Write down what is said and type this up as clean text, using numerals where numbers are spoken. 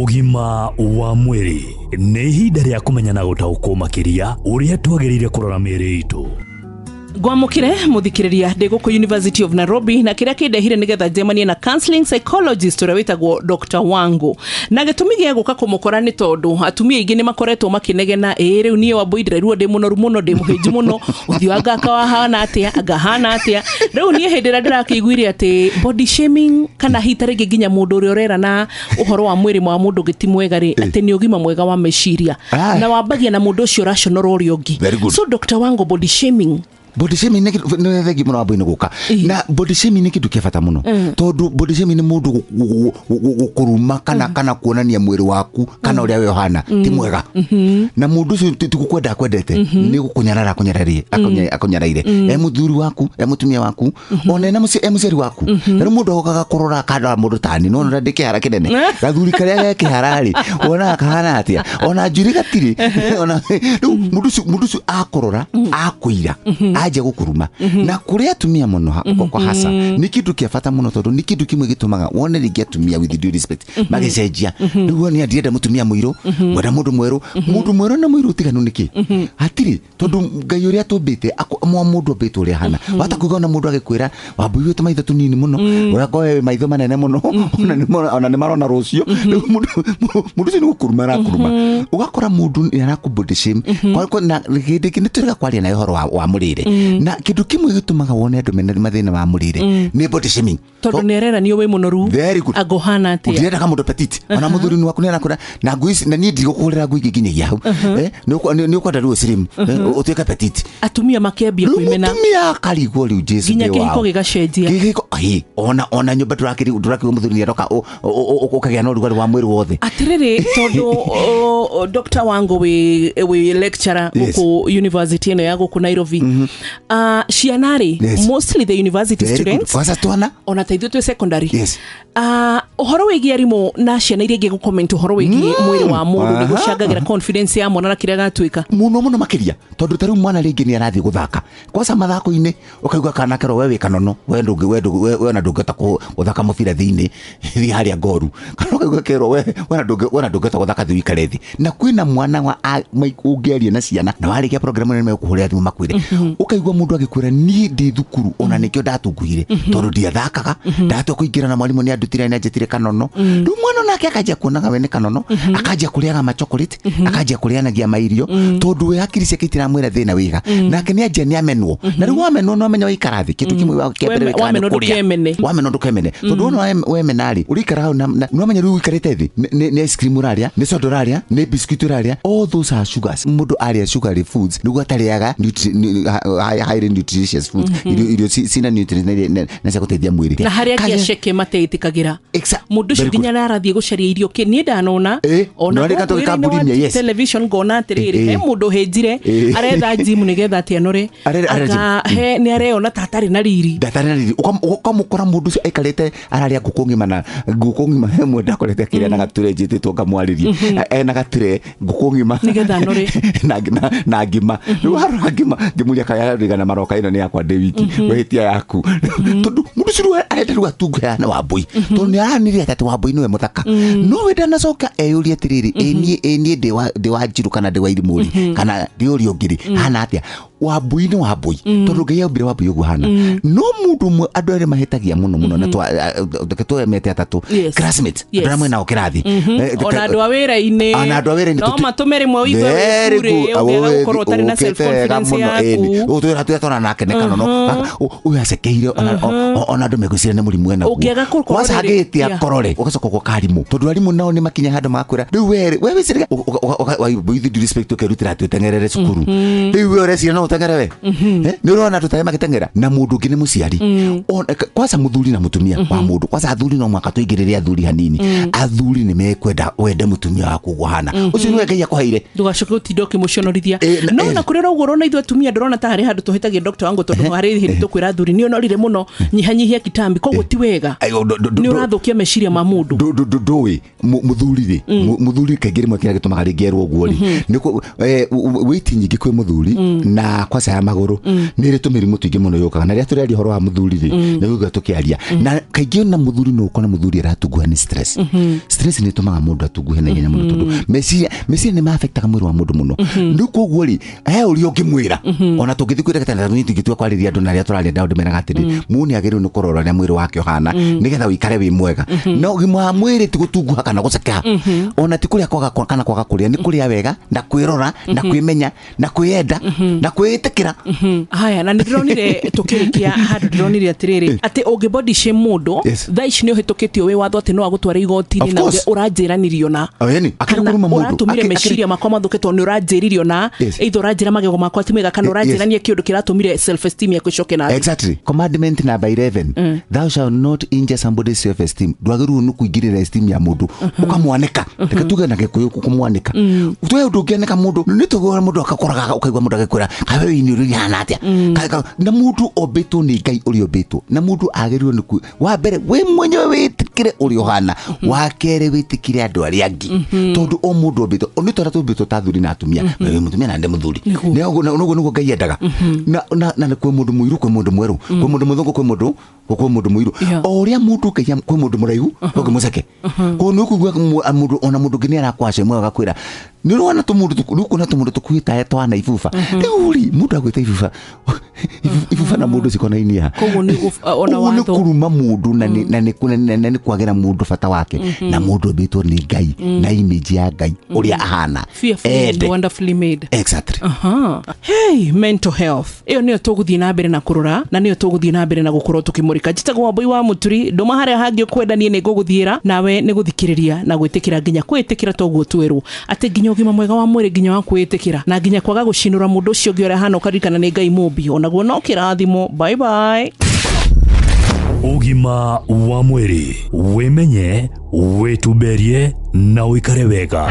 Ũgima wa mwĩrĩ nĩ ihinda rĩa kũmenya na gũtaũkwo makĩria ũrĩa twagĩrĩire kũrora mĩĩrĩ itũ. Ngwamũkĩre mũthikĩrĩria ndĩ gũkũ University of Nairobi, na kĩrĩa kĩndehire nĩgetha njemanie na counseling psychologist ũrĩa wĩtagwo Dr. Wangu. Na gĩtũmi gĩa gũka kũmũkora nĩ tondũ atumia aingĩ nĩ makoretwo makĩnegena, ĩĩ rĩu niĩ Wambui ndĩraigua ndĩ mũnoru mũno, ndĩ mũhĩnju mũno, ũthiũ anga wahana atĩa, anga hana atĩa. Rĩu niĩ hĩndĩ ĩrĩa ndĩrakĩiguire atĩ body shaming kana hihi ta rĩngĩ nginya mũndũ ũrĩa ũrera na ũhoro wa mwĩrĩ wa mũndũ ũngĩ ti mwega rĩ, atĩ nĩ ũgima mwega wa meciria na wambagia na mũndũ ũcio ũraconora ũrĩa ũngĩ. Very good. So Dr. Wangu, body shaming. Body shaming nĩ thengi mũno Wambui nĩ gũka na body shaming nĩ kĩndũ kĩa bata mũno, tondũ body shaming nĩ mũndũ gũkũruma kana kuonania mwĩrĩ waku kana ũrĩa we ũhana ti mwega, na mũndũ ũcio ti gũkwenda akwendete, nĩ gũkũnyarara akũnyaraire, e mũthuri waku, e mũtumia waku, ona ena e mũciari waku. Na rĩu mũndũ agokaga kũrora kanda mũndũ tani no ona ndĩ kĩhara kĩnene, gathuri karĩa ge kĩhara rĩ, wonaga kahana atĩa, ona njuĩrĩ gatirĩ ona. Rĩu mũndũ ũcio akũrora, akwĩra, anjia gũkũruma. Na kũrĩ atumia mũno kwa hasa nĩ kĩndũ kĩa bata mũno, tondũ nĩ kĩndũ kĩmwe gĩtũmaga wone rĩngĩ atumia, with due respect, magĩcenjia. Rĩu niĩ ndirenda mũtumia mũirũ, ngwenda mũndũ mwerũ. Mũndũ mwerũ na mũirũ ũtiganu nĩkĩ? Hatirĩ, tondũ Ngai ũrĩa atũmbĩte mwa mũndũ ambĩtwo ũrĩa hana. Wata kuga ona mũndũ agĩkwĩra, "Wambui, wĩte maitho tũnini mũno," ũrakorwo wĩ maitho manene mũno, ona nĩ marona rũciũ. Rĩu mũndũ ũcio nĩ gũkũruma arakũruma, ũgakora mũndũ nĩ arakũ body shame. Na hĩndĩ ĩngĩ nĩ tũrega kwaria nawe ũhoro wa mũrĩre, na kĩndũ kĩmwe gĩtũmaga wone andũ mena mathĩna ma mũrĩre nĩ body shaming. Tondũ nĩ areranio wĩ mũnoru. Very good. Anga ũhana atĩa. Ndirendaga mũndũ petite, ona mũthuri waku nĩ arakwĩra na ngui ici, na niĩ ndigũkũgũrĩra ngui ingĩ nginyagia hau. Nĩ ũkwenda rĩu slim, ũtuĩke petite. Atumia makĩambia Rĩu kwĩmena. Mũtumia akarigwo rĩu Jesu nginya ndĩ kĩhiko wao. gĩgacenjia. Kĩhiko ona nyũmba ndũrakĩrwo mũthuri nĩ aroka ũkagĩa na ũrugarĩ wa mwĩrĩ wothe. Atĩrĩrĩ, tondũ Dr. Wango wĩ lecturer gũkũ university ĩno ya gũkũ Nairobi, ciana rĩ, mostly the university Very good. students, Kwanza twana ona ta ithuĩ twĩ secondary, ũhoro wĩgiĩ arimũ na ciana iria ingĩ gũcomment ũhoro wĩgiĩ mwĩrĩ wa mũndũ nĩ gũcangagĩra confidence ya mwana na kĩrĩa gatuĩka. Mũno mũno makĩria, tondũ ta rĩu mwana rĩngĩ nĩ arathiĩ gũthaka kwanza mathako-inĩ, ũkaigua kana kerwo, "We wĩ kanono, we ndũngĩ we ndũngĩ we ona ndũngĩhota gũthaka mũbira thĩinĩ, thiĩ harĩa ngoru," kana ũkaigua kerwo, "We ona ndũngĩhota gũthaka, thiĩ ũikare thĩ." Na kwĩna mwana wa ũngĩaria na ciana na warĩkia program nĩ megũkũhũrĩra thimũ makwĩre, ũkaigua mũndũ agĩkwĩra, "Niĩ ndĩ thukuru ona nĩkĩo ndatunguhire, tondũ ndiathakaga, ndatua kũingĩra na mwarimũ nĩ andutire, nĩ anjĩtire kanono." Rĩu mwana onake akanjia kuonaga we nĩ kanono, akanjia kũrĩaga ma chocolate, akanjia kũrĩanagia mairio, tondũ we hakiri ciake itiramwĩra thĩna wĩga, nake nĩ anjia nĩ amenwo. Na rĩu wamenwo no amenya waikara thĩ, kĩndũ kĩmwe kĩa mbere wĩkaga nĩ Wamenwo kũrĩa. ndũkemene. Wamenwo ndũkemene, tondũ wona wemena rĩ, ũrĩikara hau na nĩwamenya rĩu ũikarĩte thĩ nĩ ice cream ũrarĩa, nĩ soda ũrarĩa, nĩ biscuit ũrarĩa. All those are sugars. Mũndũ arĩa sugary foods nĩguo atarĩaga highly nutritious foods, irio cina nutrients na cia gũteithia mwĩrĩ. Na harĩa angĩ aceke mateĩtĩkagĩra mũndũ ũcio Very good. nginya arathiĩ gũcaria irio kĩ niĩ ndanona ona No rĩka gũkũ wĩra-inĩ wa tũgĩkamburimia, yes. television ngona atĩrĩrĩ, he mũndũ hĩnjire, aretha gym nĩgetha atĩ anore. Arenda Anga he nĩ areyona ta atarĩ na riri. Ndatarĩ na riri. Ũkamũkora mũndũ ũcio aikarĩte ararĩa ngũkũ ng'ima, na ngũkũ ng'ima he mwe ndakorete akĩrĩa na gature njĩtĩtwo ngamwarĩrie ena gature ngũkũ ng'ima. Nĩgetha anore. Na ngima. Rĩu arora ngima, ngĩmũria kaya rigana maroka, "Ĩno nĩ yakwa ndĩ wiki, wĩhĩtia yaku," tondũ mũndũ ũcio rĩu arenda rĩu atunge na Wambui, tondũ nĩ aranĩria atĩ Wambui nĩwe mũthaka, no we ndanacoka eyũrie atĩrĩrĩ, ĩ niĩ ndĩ wa Njirũ kana ndĩ wa Irimũ rĩ, kana ndĩ ũrĩa ũngĩ rĩ, hana atĩa? Wambui nĩ Wambui, tondũ Ngai aumbire Wambui ũguo hana. No mũndũ ũmwe andũ arĩa mahĩtagia mũno mũno na reke twemete atatũ, classmates, andũ arĩa mwena nao kĩrathi. Ona andũ a wĩra-inĩ. Ona andũ a wĩra-inĩ. No matũme rĩmwe ũigue Very wĩ good. burĩ ũngĩaga gũkorwo ũtarĩ na self Ũkĩte wega confidence mũno, ĩni. yaku. Ũyũ twĩra twĩra nake nĩ kanono, ũyũ acekeire, ona andũ megwĩciria nĩ mũrimũ enaguo. Ũngĩaga gũkorwo Kwanza rĩrĩ- hangĩtia korore ũgacoka gwoka arimũ, tondũ arimũ nao nĩ makinya handũ magakwĩra, "Rĩu we wĩciragia with due respect, ũkerutĩra atĩ ũteng'erere cukuru, rĩu we ũreciria no ũteng'ere we? Nĩ ũrona andũ tarĩa magĩteng'era?" Na mũndũ ũngĩ nĩ mũciari. Kwanza mũthuri na mũtumia wa mũndũ. Kwanza athuri, no mwaka tũingĩrĩre athuri hanini. Athuri nĩ mekwenda wende mũtumia waku ũguo hana, ũcio nĩwe Ngai akũheire. Ndũgacoke ũtinde ũkĩmũconorithia. No na kũrĩ ũguo ũrona ithuĩ atumia ndũrona ta harĩ handũ tũhĩtagia, Dr. Wango, tondũ harĩ hĩndĩ tũkwĩra athuri, "Nĩ ũnorire mũno, nyihanyihia kitambi." Koguo ti wega. Ayo, nĩ ũrathũkia meciria ma mũndũ. Ndũĩ mũthuri rĩ, mũthuri kaingĩ rĩmwe kĩrĩa gĩtũmaga rĩngĩ erwo ũguo rĩ nĩ weight nyingĩ kwĩ mũthuri na Na kwaca ya magũrũ nĩ ĩrĩ tũmĩrimũ tũingĩ mũno yũkaga, na rĩrĩa tũrĩaria ũhoro wa mũthuri rĩ, nĩ gũigua tũkĩaria na kaingĩ ona mũthuri no ũkore mũthuri aratunguha nĩ stress. Stress nĩ ĩtũmaga mũndũ atunguhe na ihenya mũno, tondũ meciria nĩ maafektaga mwĩrĩ wa mũndũ mũno. Rĩu koguo rĩ, he ũrĩa ũngĩmwĩra, ona tũngĩthiĩ kwĩ ndagĩtarĩ na tũngĩtua kwarĩria andũ na arĩa tũraria nao, ndĩmeraga atĩrĩ, mũndũ nĩ agĩrĩirwo nĩ kũrora ũrĩa mwĩrĩ wake ũhana nĩgetha ũikare wĩ mwega. Na ũgima wa mwĩrĩ ti gũtunguha kana gũcekeha, ona ti kũrĩa kwaga kana kwaga kũrĩa, nĩ kũrĩa wega na kwĩrora na kwĩmenya na kwĩyenda na kwĩĩtĩkĩra. Haya, na nä ndäronire tå kä rä kia handå, ndäronire atä atä å ngä body shame må ndå thaa ici nä å hä tå kä tio wä watho atä no agå tware igoti-inĩ. Of na course. å ranjä na Oh, yani, akĩrĩ kana kũruma mũndũ. ũratũmire meciria makwa mathũke tondũ nĩ ũranjĩririo na either ũranjĩra magego makwa ti mega kana ũranjĩrania kĩũndũ kĩratũmire self esteem yakwa ĩcoke na thĩ. Exactly. Commandment number 11. Thou shalt not injure somebody's self esteem. Ndwagĩrĩirwo nĩ kũingĩrĩra esteem ya mũndũ ũkamwanĩka. Reke tuge na Gĩkũyũ kũmwanĩka. Twe ũndũ ũngĩanĩka mũndũ nĩ tũgũra mũndũ akakoraga, ũkaigua mũndũ agĩkwĩra kawe wĩini ũrĩa ihana atĩa. Na mũndũ ombĩtwo nĩ Ngai ũrĩa ũmbĩtwo, na mũndũ agĩrĩirwo nĩ wa mbere wĩ mwenyewe wĩtĩkĩre ũrĩa ũhana, wa kerĩ wĩtĩkĩre andũ arĩa angĩ, tondũ o mũndũ ombĩtwo nĩ tondũ tũmbĩtwo ta athuri na atumia, wĩ mũtumia na ndĩ mũthuri. Nĩ ũguo nĩguo Ngai endaga. Na kwĩ mũndũ mũirũ, kwĩ mũndũ mwerũ, kwĩ mũndũ mũthũngũ, kwĩ mũndũ mũirũ, o ũrĩa mũndũ Ngai kwĩ mũndũ mũraihu, kwĩ mũceke. Koguo nĩ ũkũigua mũndũ, ona mũndũ ũngĩ nĩ arakwaca mwe agakwĩra nĩ ũrona tũmũndũ rĩu kuona tũmũndũ tũkuĩte twana ibuba. Rĩu rĩ, mũndũ agwĩta ibuba, ibuba na mũndũ cikonainie ha? Koguo nĩ ona Ũguo nĩ watho. kũruma mũndũ na nĩ kwagĩra mũndũ bata wake, na mũndũ ombĩtwo nĩ Ngai na image ya Ngai ũrĩa ahana. Fearfully and Ende. wonderfully made. Exactly. Aha. Hey, mental health ĩyo nĩyo tũgũthiĩ na mbere na kũrora, na nĩyo tũgũthiĩ na mbere na gũkorwo tũkĩmũrĩka. Njĩtagwo Wambui wa Mũturi. Ndũma harĩa hangĩ ũkwenda, niĩ nĩ ngũgũthiĩra nawe nĩ gũthikĩrĩria na gwĩtĩkĩra, nginya kwĩĩtĩkĩra toguo twerwo atĩ nginya ũgima mwega wa mwĩrĩ, nginya wa kwĩĩtĩkĩra, na nginya kwaga gũcinũra mũndũ ũcio ũngĩ ũrĩa ahana, ũkaririkana nĩ Ngai mũmbi onaguo no kĩrathimo. Bye bye. Ũgima wa mwĩrĩ: wĩmenye, wĩtumberie na ũikare wega.